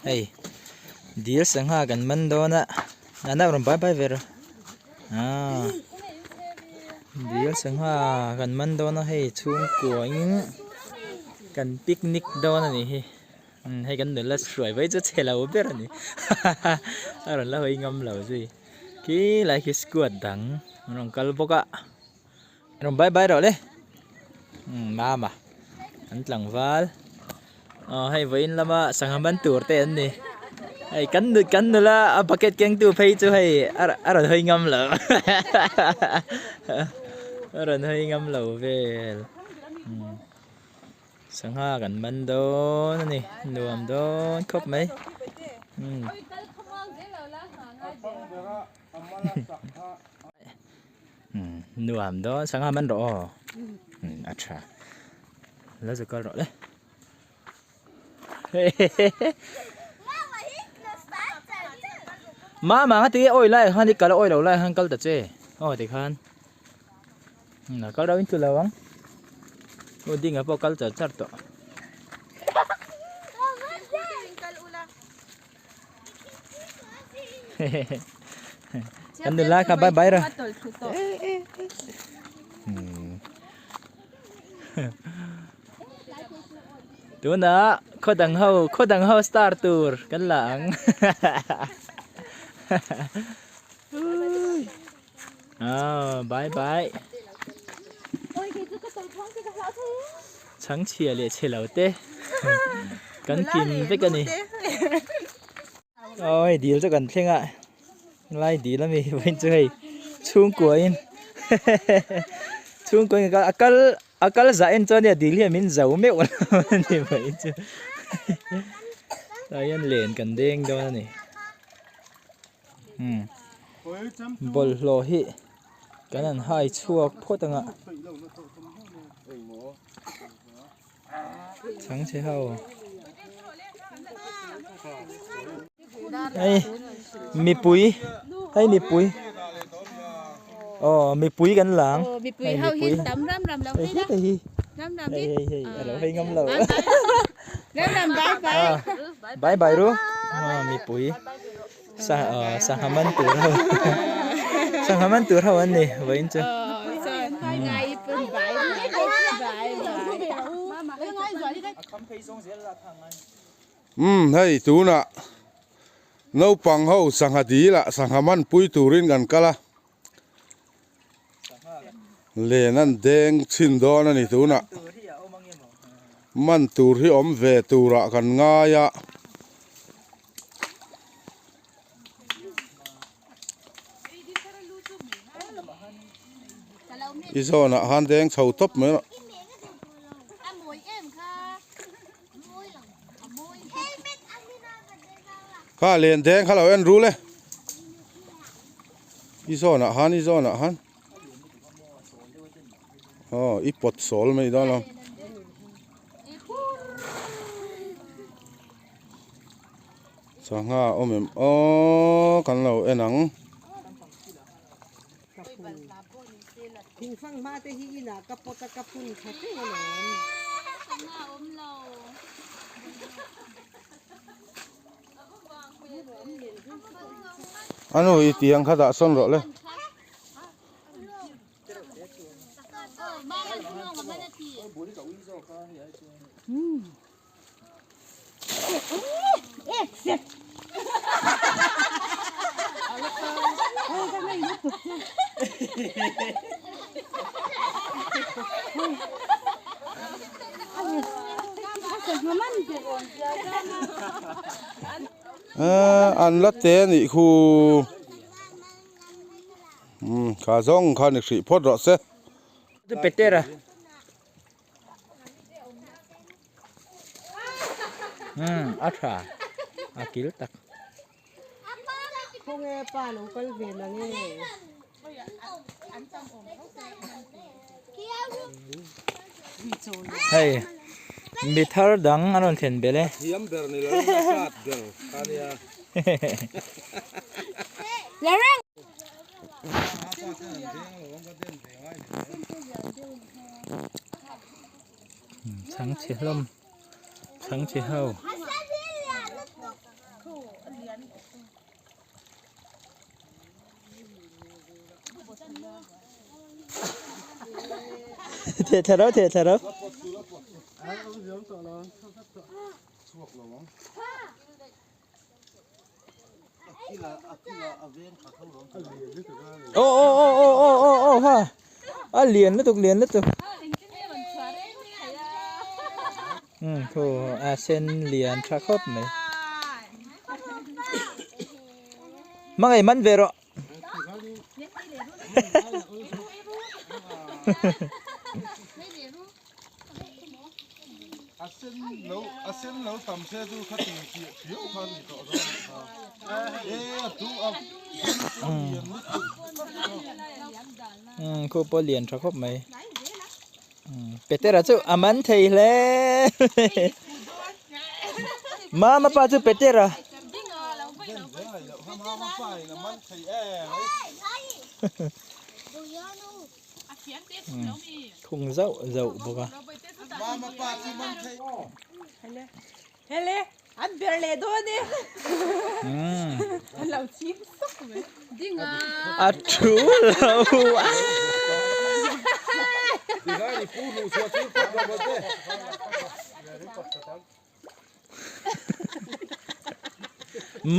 Hei dil sangha kan man dawn a nana rawn bai bai ve rawh aaa dil sangha kan man dawn a hei chhungkua in kan picnic dawn a nih hi hei kan nula hruai mai chu chhe lo ber a ni hahaha a rawn la hawi ngam lo zui khi lai khi squad dang an rawn kal bawk a. Rawn bai bai rawh le umm mama an tlangval aw hei vawiin lama sangha man tur te an ni hei kan nu kan nula a bucket keng tu phei chu hei a a rawn hawi ngam lo a rawn hawi ngam lo vel umm sangha kan man dawn a ni nuam dawn khawp mai umm. Nuam dawn sangha man rawh aw a tha la zu kal rawh le mama nga ti awi lai khan i kal awi lo lai khan kal ta che aw ti khan a kal rauh in chu lo ang u dinga pawh kal char char tawh. Kan nula kha bye bye ra. Tuna khaw dang ho khaw dang ho star tur kan la ang. Ah bye bye. Chhangchhia leh chhe lo te kan kim vek a ni. Aw hei dil chu kan thleng a lai dil ami vawiin chu hei chhungkua in chhungkua in a kal a kal zah en chuan nia dil hian min zo meuh lo a ni vawiin chu tah hian len kan deng dawn a ni. Umm bawlhhlawh hi kan han hai chhuak phawt ang a chhangchhe ho hei mipui hei mipui aw mipui kan lang mipui ho hi tam ram ram lo hei hei hei hei hei hei a lo hei ngam lo ram ram bye bye bye bye ru mipui sa sangha man tur ho sangha man tur ho an ni vawiin chu umm hei tunah naupang ho sangha dil ah sangha man pui turin kan kal a Len an deng chhin dawn a ni tunah man tur hi awm ve turah kan ngai a. I zawnah khan deng chho tawp mai rawh. Kha len deng kha lo en rul e. I zawnah han i zawnah han. Aw i pawt sawl mai dawn lo. Sangha awm em aw kan lo en ang. A nu i tiang kha dah sawn rawh le. An la te a nih khu umm kha zawng kha ni hrih phawt rawh se. Chu Petera. Umm a tha a kil tak. Khawnge pa lo kal ve na nge. Hei mi thar dang an rawn thlen belh e. Thiam ber ni lo in a hrat ber kha nia. Chhangchhe hlawm chhangchhe ho. Theh thla rau theh thla rau. Aw aw aw aw aw aw aw ha a lian lutuk lian lutuk um thu a sen lian tha khawp mai hmangaih man ve rawh. A sen lo a sen lo tam se chu kha ti tih phiau kha ni tawh dawn a e a du a um khu pawh lian tha khawp mai um Petera chu a man thei hle mama pa chu Petera Thung zauh zauh bawk a. Hele an ber leh dawn e. An lo ching sawk mai. Dinga. A thu lo.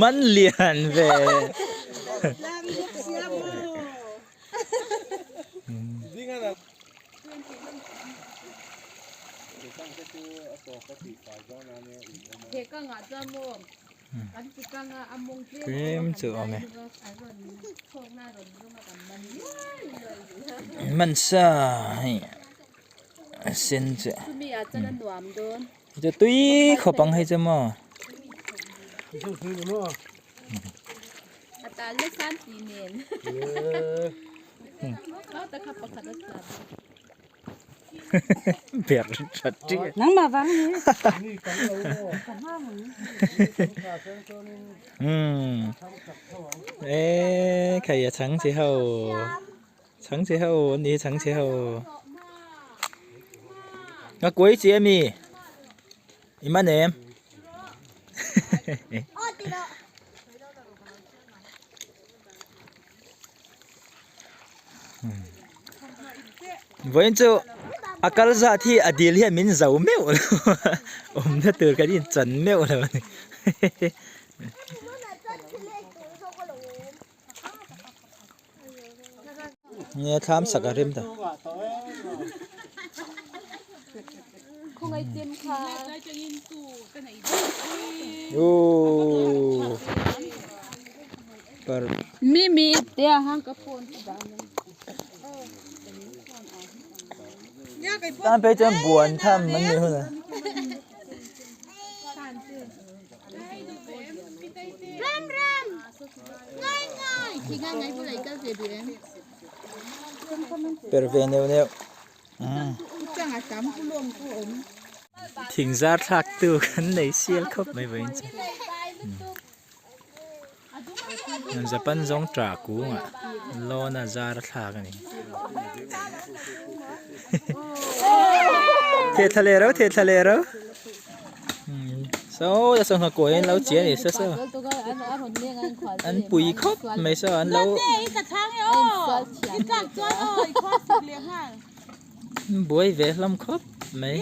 Man lian ve. Tlem chu a awm e. Man sa hei a sen chu. Chu tui khawp ang hei chu maw. Ber that chi. Nangmah vang ni. Um e khai a chhang che ho chhang che ho an ni chhang che ho a kuai chi ami i man em Vawiin chu a kal zat hi a dil hian min zo meuh lo a awmna tur kan inchan meuh lo a ni Nia thlam sak a rem ta. Ooh. Par. Mi mi te a hang ka phone ka dah mai. Tan phei chuan buan tham an ni hun a. Ram ram. Ngai ngai. Khi ngai ngai bulai kal ve duh em. Per ve neuh neuh. Thing zar thlak tu kan nei sial khawp mai vawiin chu. Japan zawng tah kungah lawn a zar a thlak a ni. Theh thla leh rau theh thla leh rau. Saw a sangha kawi an lo che a ni saw saw. An pui khawp mai saw an lo buai ve hlawm khawp mai.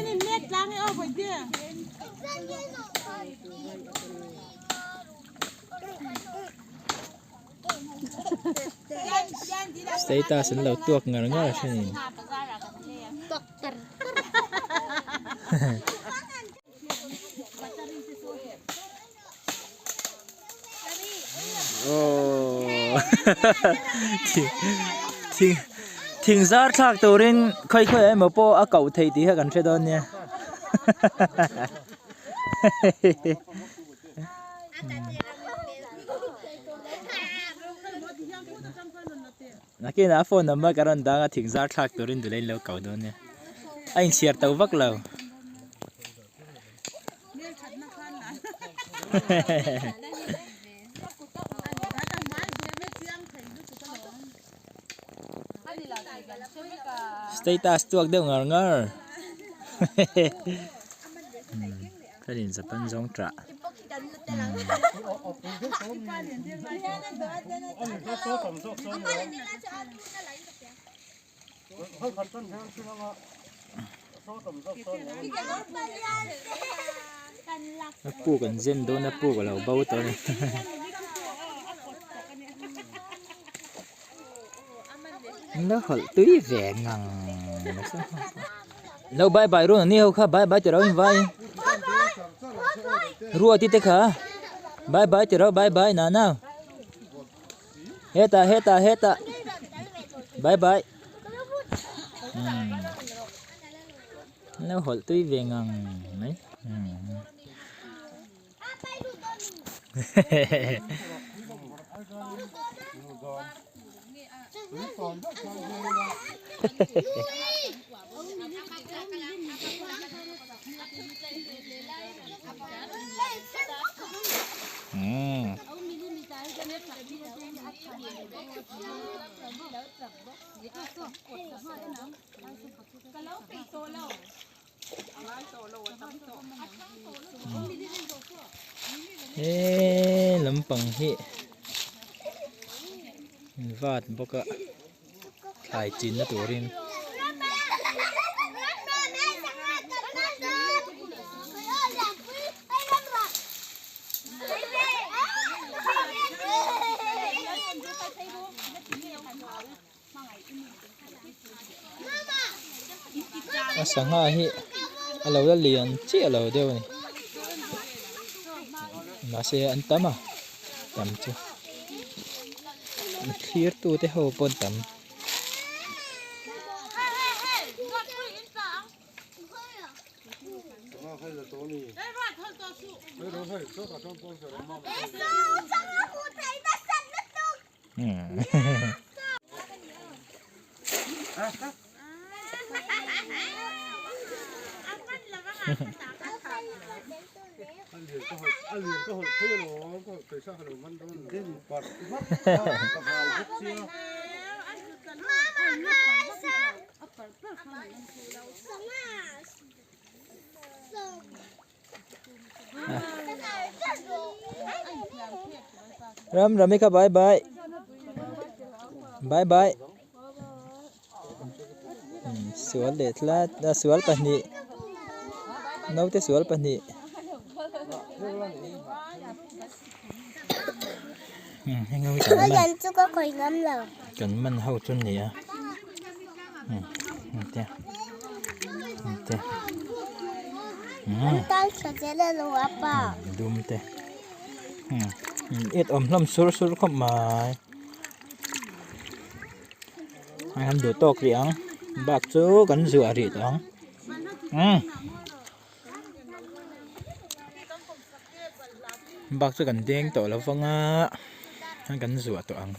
Status an lo tuak ngar ngar a thenin. Aww thing thing zar thlak turin khawi khawi ah emaw pawh a koh theih tih kha kan hre dawn nia. Nakinah a phone number ka rawn dang a thing zar thlak turin duh leh in lo kau dawn nia a inchhiar to vak lo. Status tuak deuh ngar ngar Ka in Japan zawng tah. A puk an zen dawn a puk a lo bo tawh a ni. An lo hawlh tui ve ngang lo bye bye run ani ho kha bye bye tiro in vai ruati te kha bye bye tiro bye bye nana hetah hetah hetah bye bye umm an lo hawlh tui ve ngang mai umm hehehe. Umm. He lampang hi vat bawk a thlai chinna turin. A sangha hi a lo la lian chiah lo deuh a ni mahse an tam a tam chu thlir tu te ho pawh an tam. Ram rami kha bye bye bye bye sual leh tlat a sual pahnih naute sual pahnih kan man ho chu ni a. Dum te it awm hlawm sur sur khawp mai hei han duh tawk rih ang bak chu kan zuah rih tawh ang bak chu kan deng tawh lo vang a kan zuah tawh ang.